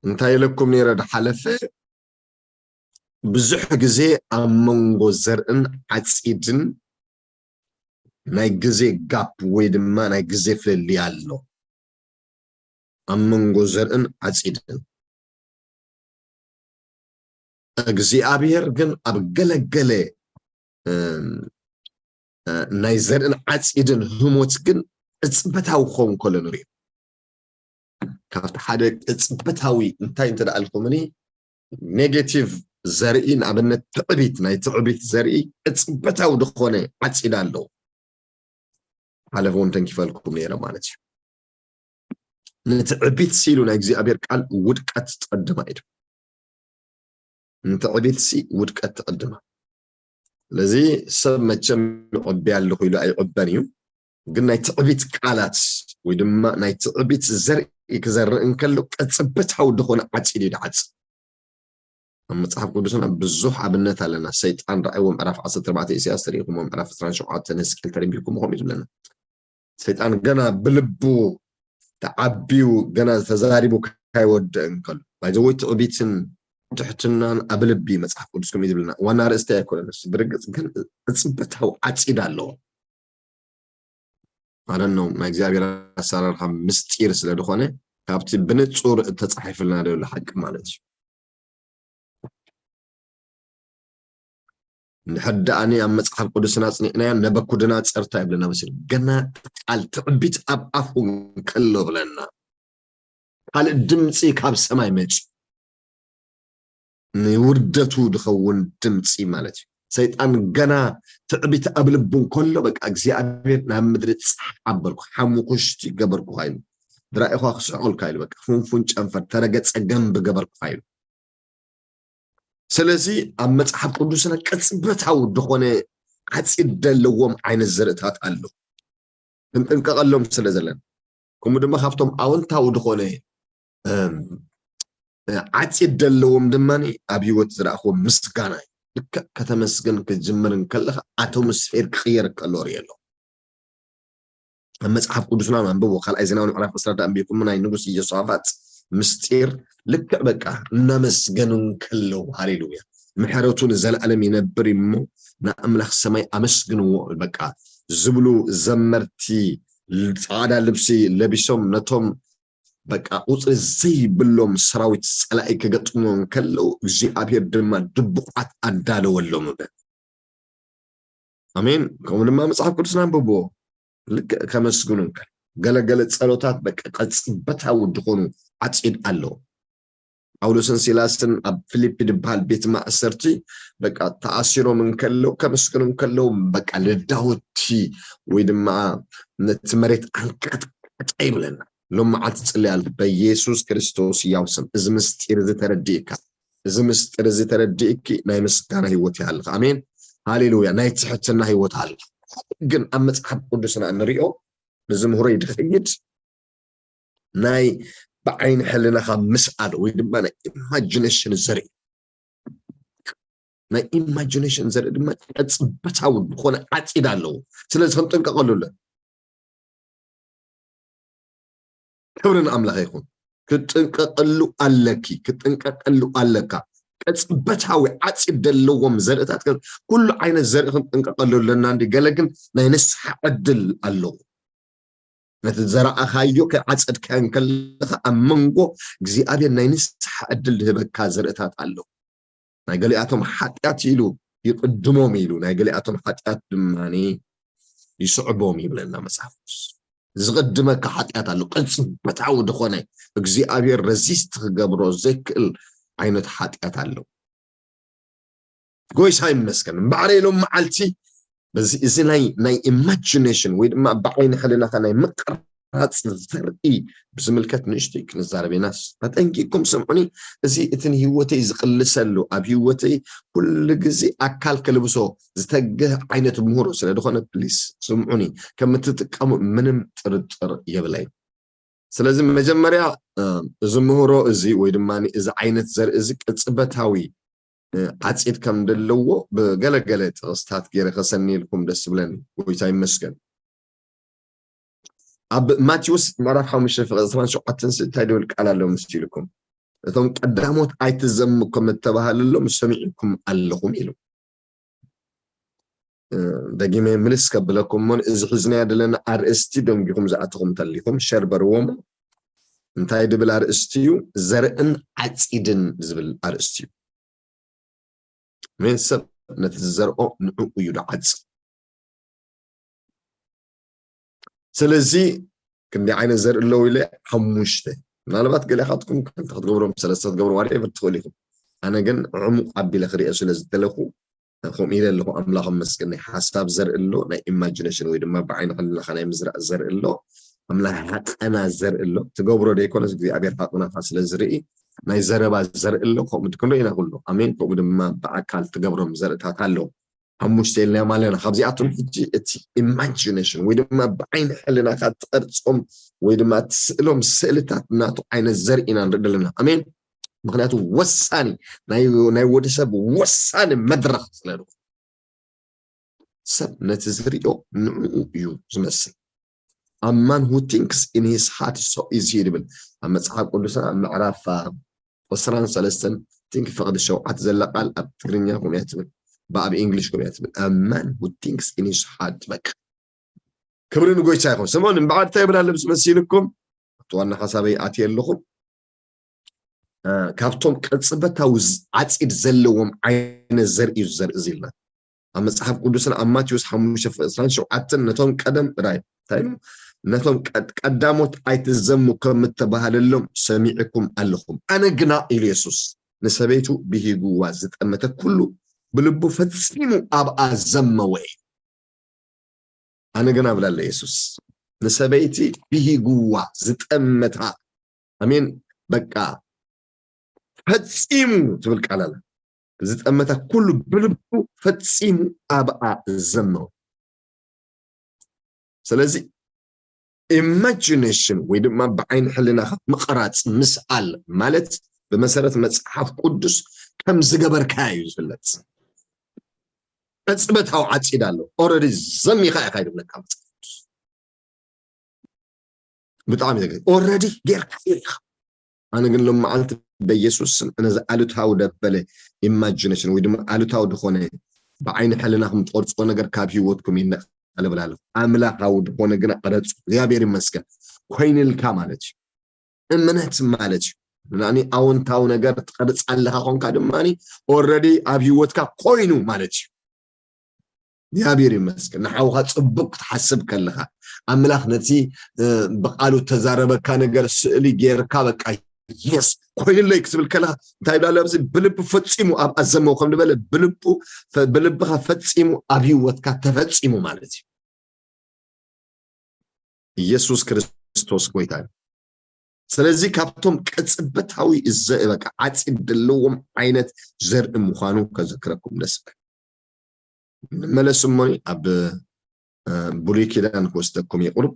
እንታይ ኢለኩም ነይረ ድሓለፈ? ብዙሕ ግዜ ኣብ መንጎ ዘርእን ዓፂድን ናይ ግዜ ጋፕ ወይ ድማ ናይ ግዜ ፍልልይ ኣሎ። ኣብ መንጎ ዘርእን ዓፂድን እግዚኣብሔር ግን ኣብ ገለገለ ናይ ዘርእን ዓፂድን ህሞት ግን ቅፅበታዊ ክኸውን ከሎ ንሪኦ። ካብቲ ሓደ ቅፅበታዊ እንታይ እንተ ደኣ ኣልኩምኒ፣ ኔጌቲቭ ዘርኢ፣ ንኣብነት ትዕቢት፣ ናይ ትዕቢት ዘርኢ ቅፅበታዊ ዝኾነ ዓፂድ ኣለዎ። ሓለፈ እውን ተንኪፈልኩም ነይረ ማለት እዩ። ንትዕቢት ሲሉ ናይ እግዚኣብሔር ቃል ውድቀት ትቐድማ እዩ። ንትዕቢት ሲ ውድቀት ትቐድማ። ስለዚ ሰብ መቸም ይዕቢ ኣለኹ ኢሉ ኣይዕበን እዩ። ግን ናይ ትዕቢት ቃላት ወይ ድማ ናይ ትዕቢት ዘርኢ ክዘርእ እንከሎ ቅፅበታዊ ዝኾነ ዓፂድ እዩ ድዓፅ። ኣብ መፅሓፍ ቅዱስና ብዙሕ ኣብነት ኣለና። ሰይጣን ራእይዎ ምዕራፍ ዓሰርተ ኣርባዕተ፣ ኢሳያስ ተሪኢኹሞ፣ ምዕራፍ ዕስራን ሸውዓተን፣ ሕዝቅኤል ተንቢብኩሞ ከምኡ እዩ ዝብለና። ሰይጣን ገና ብልቡ ተዓቢዩ ገና ተዛሪቡ ካይወድእ እንከሎ፣ ባይዘወይ ትዕቢትን ትሕትናን ኣብ ልቢ መፅሓፍ ቅዱስ ከምኡ እዩ ዝብለና። ዋና ርእስቲ ኣይኮነን እሱ። ብርግፅ ግን ቅፅበታዊ ዓፂድ ኣለዎ ማለት ነው። ናይ እግዚኣብሔር ኣሰራርሓ ምስጢር ስለ ዝኾነ ካብቲ ብንፁር ተፃሒፍልና ዘሎ ሓቂ ማለት እዩ። እንድሕር ደኣኒ ኣብ መፅሓፍ ቅዱስና ኣፅኒዕናዮ ነበኩድነፀር እንታይ ይብለና መሲሉ? ገና ቃል ትዕቢት ኣብ ኣፉ እንከሎ ብለና፣ ካልእ ድምፂ ካብ ሰማይ መፂኡ፣ ንውርደቱ ዝኸውን ድምፂ ማለት እዩ። ሰይጣን ገና ትዕቢት ኣብ ልቡ እንከሎ በቃ እግዚኣብሔር ናብ ምድሪ ፃሕ ኣበልኩ፣ ሓሙኩሽቲ ገበርኩኻ ኢሉ፣ ብራእይኻ ክስሕቐልካ ኢሉ፣ በቃ ፍንፉን ጨንፈር ተረገፀ ገንብ ገበርኩኻ ኢሉ። ስለዚ ኣብ መፅሓፍ ቅዱስና ቅፅበታዊ ዝኾነ ዓፂድ ዘለዎም ዓይነት ዘርእታት ኣሎ። ክንጥንቀቐሎም ስለ ዘለና፣ ከምኡ ድማ ካብቶም ኣወንታዊ ዝኾነ ዓፂድ ዘለዎም ድማ ኣብ ህይወት ዝረኣኽዎ ምስጋና እዩ። ልክዕ ከተመስግን ክትጅምር እንከለኻ ኣቶሞስፌር ክቕየር ከሎ ርእየ ኣሎ። ኣብ መፅሓፍ ቅዱስና ንኣንብቦ። ካልኣይ ዜናዊ ምዕራፍ ዕስራ ዳ ኣንቢብኩም ናይ ንጉስ ኢዮሳፋጥ ምስጢር ልክዕ በቃ እናመስገኑ እንከለዉ፣ ሃሌሉያ፣ ምሕረቱ ንዘለኣለም ይነብር እሞ ንኣምላኽ ሰማይ ኣመስግንዎ በቃ ዝብሉ ዘመርቲ ፃዕዳ ልብሲ ለቢሶም ነቶም በቃ ቁፅሪ ዘይብሎም ሰራዊት ፀላኢ ክገጥሙ እንከለዉ እግዚኣብሔር ድማ ድቡቓት ኣዳለወሎም እበ። ኣሜን። ከምኡ ድማ መፅሓፍ ቅዱስና ኣንብብዎ። ልክዕ ከመስግኑ እንከል ገለገለ ፀሎታት በቃ ቀፅበታዊ ዝኾኑ ዓፂድ ኣለዎ። ጳውሎስን ሲላስን ኣብ ፊሊፒ ዝበሃል ቤት ማእሰርቲ በቃ ተኣሲሮም እንከለዉ ከመስግኑ እንከለዉ በቃ ልዳውቲ ወይ ድማ ነቲ መሬት ኣንቀጥቀጠ ይብለና። ሎም መዓልቲ ፅለያል በኢየሱስ ክርስቶስ ያው ስም እዚ ምስጢር እዚ ተረዲእካ እዚ ምስጢር እዚ ተረዲእኪ ናይ ምስጋና ህይወት ይሃልኽ። ኣሜን ሃሌሉያ። ናይ ትሕትና ህይወት ሃልኽ። ግን ኣብ መፅሓፍ ቅዱስና እንሪኦ ንዝምህሮ ይድኸይድ ናይ ብዓይኒ ሕልናኻ ምስኣል ወይ ድማ ናይ ኢማጂኔሽን ዘርኢ ናይ ኢማጂኔሽን ዘርኢ ድማ ቀፅበታዊ ዝኾነ ዓፂድ ኣለዎ። ስለዚ ክንጥንቀቐሉ ኣለን። ክብሪ ንኣምላኽ ይኹን። ክትጥንቀቐሉ ኣለኪ፣ ክትጥንቀቐሉ ኣለካ። ቀፅበታዊ ዓፂድ ዘለዎም ዘርእታት ኩሉ ዓይነት ዘርኢ ክንጥንቀቐሉ ኣለና። እንዲ ገለ ግን ናይ ንስሓ ዕድል ኣለዎ። ነቲ ዘረኣኻዮ ከይዓፀድካዮ እንከለኻ ኣብ መንጎ እግዚኣብሔር ናይ ንስሓ ዕድል ዝህበካ ዘርእታት ኣሎ። ናይ ገሊኣቶም ሓጢኣት ኢሉ ይቕድሞም ኢሉ ናይ ገሊኣቶም ሓጢኣት ድማ ይስዕቦም ይብለና መፅሓፍ ቅዱስ። ዝቕድመካ ሓጢኣት ኣሎ። ቅፅበታዊ ዝኾነ እግዚኣብሔር ረዚስት ክገብሮ ዘይክእል ዓይነት ሓጢኣት ኣሎ። ጎይታ ይመስገን እምበኣር ሎም መዓልቲ በዚ እዚ ናይ ናይ ኢማጂኔሽን ወይ ድማ ብዓይኒ ሕልናኻ ናይ ምቅራፅ ዘርኢ ብዝምልከት ንእሽተይ ክንዛረብ ኢና። ተጠንቂቅኩም ስምዑኒ። እዚ እቲ ንህይወተይ ዝቅልሰሉ ኣብ ህይወተይ ኩሉ ግዜ ኣካል ከልብሶ ዝተግህ ዓይነት ምህሮ ስለ ዝኾነ ፕሊስ ስምዑኒ። ከም እትጥቀሙ ምንም ጥርጥር የብለይ። ስለዚ መጀመርያ እዚ ምህሮ እዚ ወይ ድማ እዚ ዓይነት ዘርኢ እዚ ቅፅበታዊ ዓፂድ ከም ዘለዎ ብገለገለ ጥቕስታት ገይረ ከሰንየልኩም ደስ ዝብለኒ። ጎይታ ይመስገን። ኣብ ማቴዎስ ምዕራፍ ሓሙሽተ ፍቕዲ ዕስራን ሸውዓተን እንታይ ድብል ቃል ኣሎ ምስ ኢልኩም እቶም ቀዳሞት ኣይትዘሙ ከም እተባህለሎም ሰሚዕኩም ኣለኹም ኢሉ። ደጊመ ምልስ ከብለኩም እሞ፣ እዚ ሒዝናዮ ዘለና ኣርእስቲ ደንጊኹም ዝኣተኹም እንተሊኹም ሸር በርዎ እሞ፣ እንታይ ድብል ኣርእስቲ እዩ? ዘርእን ዓጺድን ዝብል ኣርእስቲ እዩ። ኣሜን። ሰብ ነቲ ዝዘርኦ ንዕኡ እዩ ድዓጽ። ስለዚ ክንደይ ዓይነት ዘርኢ ኣለዉ ኢለ፣ ሓሙሽተ። ምናልባት ገለ ካትኩም ክልተ ክትገብሮም፣ ሰለስተ ክትገብሩ ዋሬቨር ትኽእሉ ኢኹም። ኣነ ግን ዕሙቕ ኣቢለ ክሪኦ ስለ ዝደለኹ ከምኡ ኢለ ኣለኹ። ኣምላኽ ኣመስግን። ናይ ሓሳብ ዘርኢ ኣሎ፣ ናይ ኢማጂነሽን ወይ ድማ ብዓይኒ ሕልናኻ ናይ ምዝራእ ዘርኢ ኣሎ። ኣምላኽ ሃቀና ዘርኢ ኣሎ። ትገብሮ ደይኮነስ እግዚኣብሔር ሃቅናኻ ስለ ዝርኢ ናይ ዘረባ ዘርኢ ኣሎ። ከምኡ ክንርኢ ኢና ኩሉ። ኣሜን። ከምኡ ድማ ብኣካል ትገብሮም ዘርእታት ኣለዉ። ሓሙሽተ ኢልናዮም ኣለና። ካብዚኣቶም ሕጂ እቲ ኢማጂነሽን ወይ ድማ ብዓይኒ ሕልናኻ ትቐርጾም ወይ ድማ ትስእሎም ስእልታት ናቱ ዓይነት ዘርኢ ኢና ንርኢ ዘለና። ኣሜን። ምኽንያቱ ወሳኒ ናይ ናይ ወዲ ሰብ ወሳኒ መድረኽ ስለ ዝኾነ። ሰብ ነቲ ዝሪኦ ንዕኡ እዩ ዝመስል። A man who thinks in his heart, so is he ድብል ኣብ መጽሓፍ ቅዱስና ኣብ ምዕራፍ ዕስራን ሰለስተን፣ ቲንክ ፍቕዲ ሸውዓት ዘላ ቃል ኣብ ትግርኛ ከምኡ እያ ትብል፣ ብኣብ ኢንግሊሽ ከምኡ እያ ትብል። A man who thinks in his heart፣ በቃ። ክብሪ ንጎይታ ይኹን። ስምዑ፣ እምበኣር እንታይ ይብል ኣሎ ምስ መሲልኩም? ኣብቲ ዋና ሓሳበይ ኣትየ ኣለኹ። እ፣ ካብቶም ቅጽበታዊ ዝ-፣ ዓጺድ ዘለዎም ዓይነት ዘርኢ እዩ ዘርኢ እዚ ኢልና። ኣብ መጽሓፍ ቅዱስና ኣብ ማቴዎስ ሓሙሽተ ዕስራን ሸውዓተን ነቶም ቀደም ራይ፣ እንታይ ኢሉ? ነቶም ቀድ-፣ ቀዳሞት ኣይትዘሙ ከም እተባህለሎም ሰሚዕኩም ኣለኹም። ኣነ ግና፣ ኢሉ የሱስ፣ ንሰበይቱ ብሂግዋ ዝጠመተ ኩሉ ብልቡ ፈጺሙ ኣብኣ ዘመወ። ኣነ ግና ብላለ የሱስ፣ ንሰበይቲ ብሂግዋ ዝጠመታ፣ ኣሜን፣ በቃ ፈጺሙ ትብል ቃል ኣላ። ዝጠመታ ኩሉ ብልቡ ፈጺሙ ኣብኣ ዘመወ። ስለዚ ኢማጂነሽን ወይ ድማ ብዓይኒ ሕልናኻ ምቕራጽ፣ ምስኣል ማለት ብመሰረት መጽሓፍ ቅዱስ ከም ዝገበርካዮ እዩ ዝፍለጥ። ቅጽበታዊ ዓጺድ ኣሎ። ኦረዲ ዘሚኻ ኢኻ ይብለካ መጽሓፍ ቅዱስ። ብጣዕሚ ዘገ-፣ ኦረዲ ጌርካዮ ኢኻ። ኣነ ግን ሎመዓልቲ በየሱስ ስም ነዚ ኣሉታዊ ደበለ ኢማጂነሽን ወይ ድማ ኣሉታዊ ዝኾነ ብዓይኒ ሕልናኹም ትቐርጽዎ ነገር ካብ ህይወትኩም ይነቐል እብል ኣለኹ። ኣምላኻዊ ዝኾነ ግና ቅረጹ። እግዚኣብሔር ይመስገን። ኮይንልካ ማለት እዩ። እምነት ማለት እዩ። ንኣኒ ኣወንታዊ ነገር ትቐርጽ ኣለኻ ኾንካ ድማኒ ኦረዲ ኣብ ህይወትካ ኮይኑ ማለት እዩ። እግዚኣብሔር ይመስገን። ንሓውኻ ጽቡቅ ክትሓስብ ከለኻ፣ ኣምላኽ ነቲ፣ እ፣ ብቃሉ እተዛረበካ ነገር ስእሊ ጌርካ፣ በቃ፣ የስ፣ ኮይኑለይ ክትብል ከለኻ፣ እንታይ ይብላ ኣሎ ኣብዚ? ብልቡ ፈጺሙ ኣብ ኣዘመው ከም ዝበለ፣ ብልቡ፣ ፈ-፣ ብልብኻ ፈጺሙ ኣብ ህይወትካ ተፈጺሙ ማለት እዩ። ኢየሱስ ክርስቶስ ጎይታ እዩ። ስለዚ ካብቶም ቅጽበታዊ ዘ-፣ በቃ፣ ዓጺድ ዘለዎም ዓይነት ዘርኢ ምዃኑ ከዘክረኩም ደስ ይብል። ንመለስ እሞ ኣብ፣ እ፣ ብሉይ ኪዳን ክወስደኩም ይቕሩብ።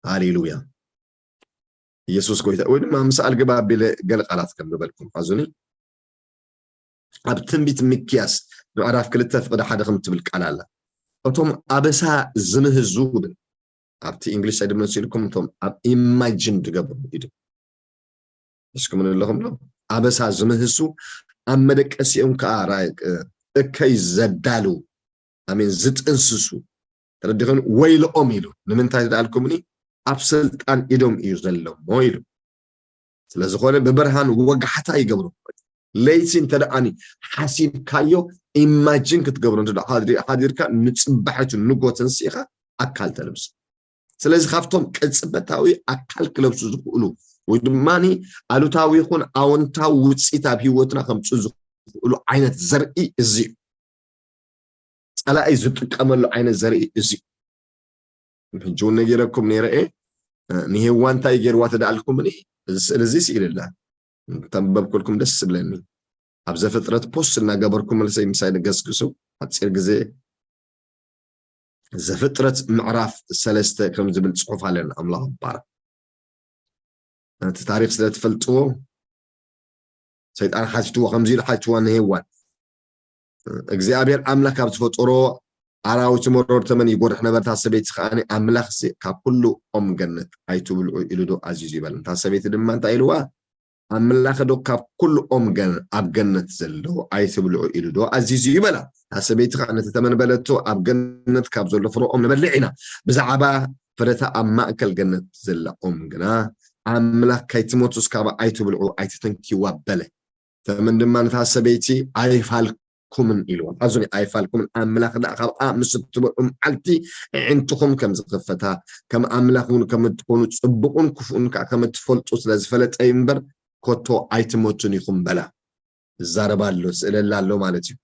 ሃሌሉያ። ኢየሱስ ጎይታ። ወይ ድማ ምስ ኣልግባ ኣቢለ ገለ ቃላት ከም ዝበልኩም ሓዙኒ። ኣብ ትንቢት ሚክያስ ምዕራፍ ክልተ ፍቕዲ ሓደ ከም ትብል ቃል ኣላ። እቶም ኣበሳ ዝምህዙ ክብል፣ ኣብቲ እንግሊሽ ሳይድ መሲልኩም፣ እቶም ኣብ ኢማጂን ዝገብሩ ኢዱ። እስኩም ኣለኹም ዶ? ኣበሳ ዝምህሱ፣ ኣብ መደቀሲኦም ከኣ ራይ-፣ እከይ ዘዳሉ፣ ኣሜን፣ ዝጥንስሱ። ተረዲኹም? ወይልኦም ኢሉ። ንምንታይ ዝደኣልኩምኒ? ኣብ ስልጣን ኢዶም እዩ ዘሎ እሞ ኢሉ። ስለ ዝኾነ ብብርሃን ወጋሕታ ይገብሩ። ለይቲ እንተ ደኣኒ ሓሲብካዮ፣ ኢማጂን ክትገብሮ እንተ ደኣ ሓዲ-፣ ሓዲርካ፣ ንጽባሒቱ ንጎ ተንሲእኻ ኣካል ተልብሶ። ስለዚ ካብቶም ቅጽበታዊ ኣካል ክለብሱ ዝኽእሉ ወይ ድማኒ ኣሉታዊ ይኹን ኣወንታዊ ውጽኢት ኣብ ህይወትና ከምጽኡ ዝኽእሉ ዓይነት ዘርኢ እዚ እዩ። ጸላኢ ዝጥቀመሉ ዓይነት ዘርኢ እዚ እዩ። ሕጂ እውን ነጊረኩም ነይረ እየ። ንሄዋን እንታይ ገይርዋ ተደኣልኩምኒ? እዚ ስእሊ እዚ ስኢልላ። እንተንበብኩልኩም ደስ ዝብለኒ። ኣብ ዘፍጥረት ፖስት እናገበርኩም መልሰይ ምሳይ ንገስግሱ። ሓጺር ግዜ ዘፍጥረት ምዕራፍ ሰለስተ ከም ዝብል ጽሑፍ ኣለና። ኣምላኽ ይባረክ። እቲ ታሪኽ ስለ ትፈልጥዎ፣ ሰይጣን ሓቲትዎ፣ ከምዚ ኢሉ ሓቲትዋ ንሄዋን። እግዚኣብሔር ኣምላኽ ካብ ዝፈጠሮ ኣራዊት መሮር ተመን ይጎርሕ ነበረ። እታ ሰበይቲ ከኣ፣ ኣምላኽሲ ካብ ኩሉ ኦም ገነት ኣይትብልዑ ኢሉ ዶ ኣዚዙ ይበል? እታ ሰበይቲ ድማ እንታይ ኢልዋ? ኣምላኽ ዶ ካብ ኩሉ ኦም ገን ኣብ ገነት ዘለዉ ኣይትብልዑ ኢሉ ዶ ኣዚዙ እዩ በላ። እታ ሰበይቲ ኸዓ ነቲ ተመን በለቶ፣ ኣብ ገነት ካብ ዘሎ ፍረ ኦም ንበልዕ ኢና፣ ብዛዕባ ፍረታ ኣብ ማእከል ገነት ዘላ ኦም ግና ኣምላኽ ከይትሞቱስ ካብ ኣይትብልዑ ኣይትተንክይዋ በለ። ተመን ድማ ነታ ሰበይቲ ኣይፋልኩምን ኢልዋ። ኣዙኒ ኣይፋልኩምን፣ ኣምላኽ ደኣ ካብኣ ምስ እትበልዑ መዓልቲ ኣዒንትኹም ከም ዝኽፈታ፣ ከም ኣምላኽ እውን ከም እትኾኑ፣ ጽቡቕን ክፉእን ከኣ ከም እትፈልጡ ስለ ዝፈለጠ እዩ እምበር፣ ኮቶ ኣይትሞቱን ኢኹም በላ። ይዛረባ ኣሎ፣ ስእለላ ኣሎ ማለት እዩ።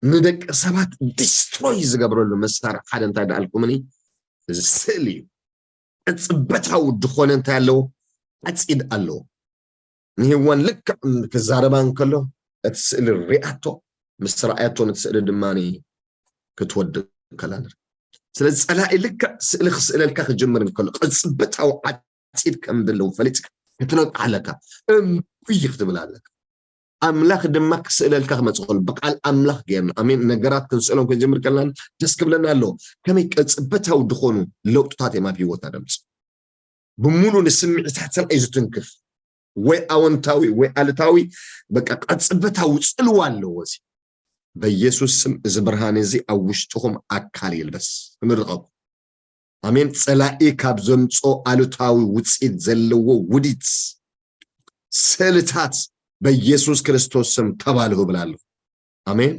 ንደቂ ሰባት ዲስትሮይ ዝገብረሉ መሳርሒ ሓደ እንታይ ደኣልኩምኒ? እዚ ስእሊ እዩ። ቅጽበታዊ ዝኾነ እንታይ ኣለዎ? ዓጺድ ኣለዎ። ንሄዋን ልክዕ ክዛረባ እንከሎ እቲ ስእሊ ሪኣቶ፣ ምስ ረኣያቶ ነቲ ስእሊ ድማ ክትወድእ ከላ ንርኢ። ስለዚ ጸላኢ ልክዕ ስእሊ ክስእለልካ ክጅምር እንከሎ ቅጽበታዊ ዓጺድ ከም ዘለዎ ፈሊጥካ ክትነቅሕ ኣለካ። እምቢ ክትብል ኣለካ። ኣምላኽ ድማ ክስእለልካ ክመጽእ ከሎ ብቃል ኣምላኽ ጌርና፣ ኣሜን፣ ነገራት ክንስእሎም ክንጅምር ከለና ደስ ክብለና ኣለዎ። ከመይ ቅጽበታዊ ዝኾኑ ለውጥታት እዮም ኣብ ህይወትና ደምጽ። ብምሉእ ንስምዒታት ሰብኣይ ዝትንክፍ ወይ ኣወንታዊ ወይ ኣሉታዊ፣ በቃ ቅጽበታዊ ጽልዋ ኣለዎ። እዚ በኢየሱስ ስም እዚ ብርሃን እዚ ኣብ ውሽጥኹም ኣካል ይልበስ። ክምርቐኩም። ኣሜን። ጸላኢ ካብ ዘምጾ ኣሉታዊ ውጽኢት ዘለዎ ውዲት ስእልታት በኢየሱስ ክርስቶስ ስም ተባልሁ ብላለሁ። ኣሜን።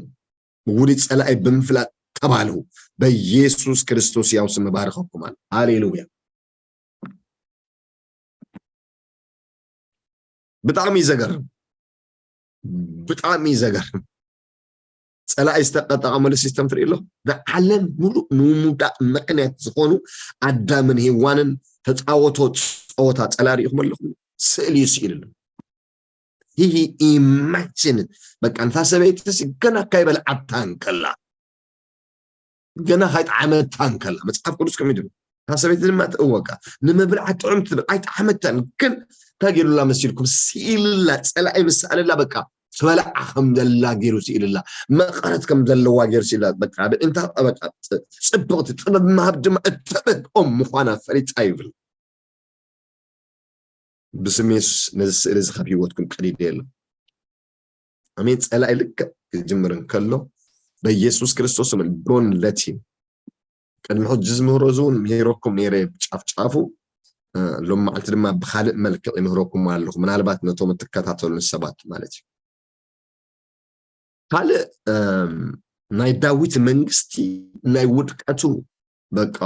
ውዲት ጸላኢ ብምፍላጥ ተባልሁ። በኢየሱስ ክርስቶስ ያው ስም ባርኸኩም ኣለ። ሃሌሉያ። ብጣዕሚ እዩ ዘገርም። ብጣዕሚ እዩ ዘገርም። ጸላኢ ዝተጠቀመሉ ሲስተም ትርኢ ኣሎ። ንዓለም ሙሉእ ንምውዳቕ ምኽንያት ዝኾኑ ኣዳምን ሄዋንን ተጻወቶ ጸወታ ጸላኢ ርኢኹም ኣለኹም። ስእሊ እዩ ስኢሉ ኣሎ። He imagine በቃ፣ ንታ ሰበይቲ ገና ካይበልዓታ እንከላ፣ ገና ካይጠዓመታ እንከላ፣ መጽሓፍ ቅዱስ ከመይ ትብል? እታ ሰበይቲ ድማ ትእወቃ ንምብልዓ ጥዑም ትብል ኣይጠዓመታን። ግን እንታይ ገይሩላ መሲልኩም? ስኢልላ፣ ጸላኢ ምስ ሰኣለላ በቃ ትበልዓ ከም ዘላ ገይሩ ስኢልላ፣ መቐረት ከም ዘለዋ ገይሩ ስኢልላ። በቃ ብእንታ በቃ ጽ-፣ ጽብቕቲ ጥበብ ምሃብ ድማ እተበድኦም ምዃና ፈሊጣ ይብል። ብስም የሱስ ነዚ ስእሊ እዚ ካብ ህይወትኩም ቀዲደ ኣሎ። ኣሜን። ጸላኢ ልክዕ ክጅምር እንከሎ በኢየሱስ ክርስቶስ ስም don't let him። ቅድሚ ሕጂ ዝምህሮ እዚ እውን ምሂረኩም ነይረ ብጫፍ ጫፉ። እ፣ ሎም መዓልቲ ድማ ብኻልእ መልክዕ ይምህረኩም ኣለኹ። ምናልባት ነቶም እትከታተሉን ሰባት ማለት እዩ። ካልእ፣ እም፣ ናይ ዳዊት መንግስቲ ናይ ውድቀቱ በቃ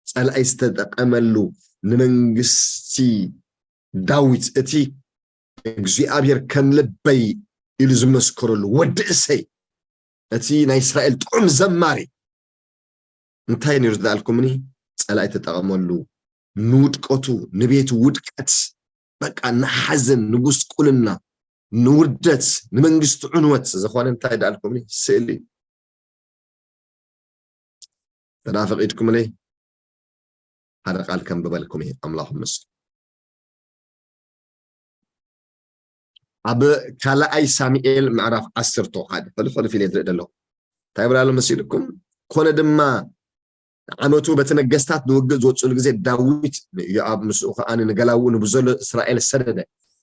ጸላኢ ዝተጠቀመሉ ንመንግስቲ ዳዊት እቲ እግዚኣብሔር ከም ልበይ ኢሉ ዝመስከረሉ ወዲ እሰይ እቲ ናይ እስራኤል ጥዑም ዘማሪ እንታይ ነይሩ ዝለኣልኩምኒ? ጸላኢ ተጠቐመሉ ንውድቀቱ፣ ንቤቱ ውድቀት፣ በቃ ንሓዘን፣ ንጉስቁልና፣ ንውርደት፣ ንመንግስቲ ዕንወት ዝኾነ እንታይ ደኣልኩምኒ? ስእሊ። ተዳ ፈቒድኩምለይ ሓደ ቃል ከንብበልኩም እየ። ኣምላኽ ይመስገን። ኣብ ካልኣይ ሳሙኤል ምዕራፍ ዓሰርተ ሓደ፣ ሕሉፍ ሕሉፍ ኢለ ዝርኢ ዘለኹ። እንታይ ይብል ኣሎ መሲልኩም? ኮነ ድማ ዓመቱ በቲ ነገስታት ንውግእ ዝወጽሉ ግዜ ዳዊት ንኢዮኣብ ምስኡ ከኣ ንገላውኡ ንብዘሎ እስራኤል ሰደደ።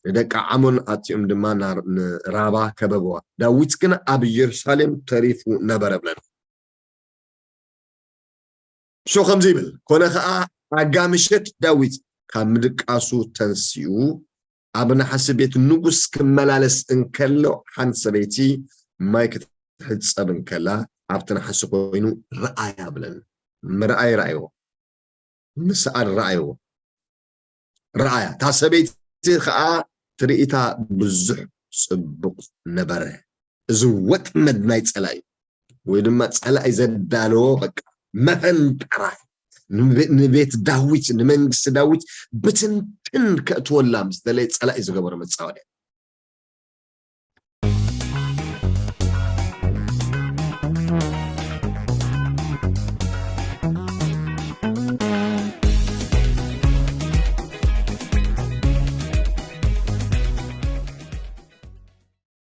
ንደቂ ዓሞን ኣጥዮም ድማ ናር-፣ ንራባ ከበብዋ። ዳዊት ግን ኣብ ኢየሩሳሌም ተሪፉ ነበረ ብለና። ሶ ከምዚ ይብል፣ ኮነ ኸኣ ኣጋ ምሸት ዳዊት ካብ ምድቃሱ ተንሲኡ ኣብ ናሕሲ ቤት ንጉስ ክመላለስ እንከሎ ሓንቲ ሰበይቲ ማይ ክትሕጸብ እንከላ ኣብቲ ናሕሲ ኮይኑ ረኣያ ብለን። ምርኣይ ረኣይዎ። ምስኣል ረኣይዎ። ረኣያ። እታ ሰበይቲ ኸኣ ትርኢታ ብዙሕ ጽቡቕ ነበረ። እዚ ወጥመድ ናይ ጸላኢ ወይ ድማ ጸላኢ ዘዳለዎ በቃ መፈንጠራ ንቤ-፣ ንቤት ዳዊት፣ ንመንግስቲ ዳዊት ብትንትን ከእትወላ ምስ ደለየ ጸላኢ ዝገበሮ መጻወድያ።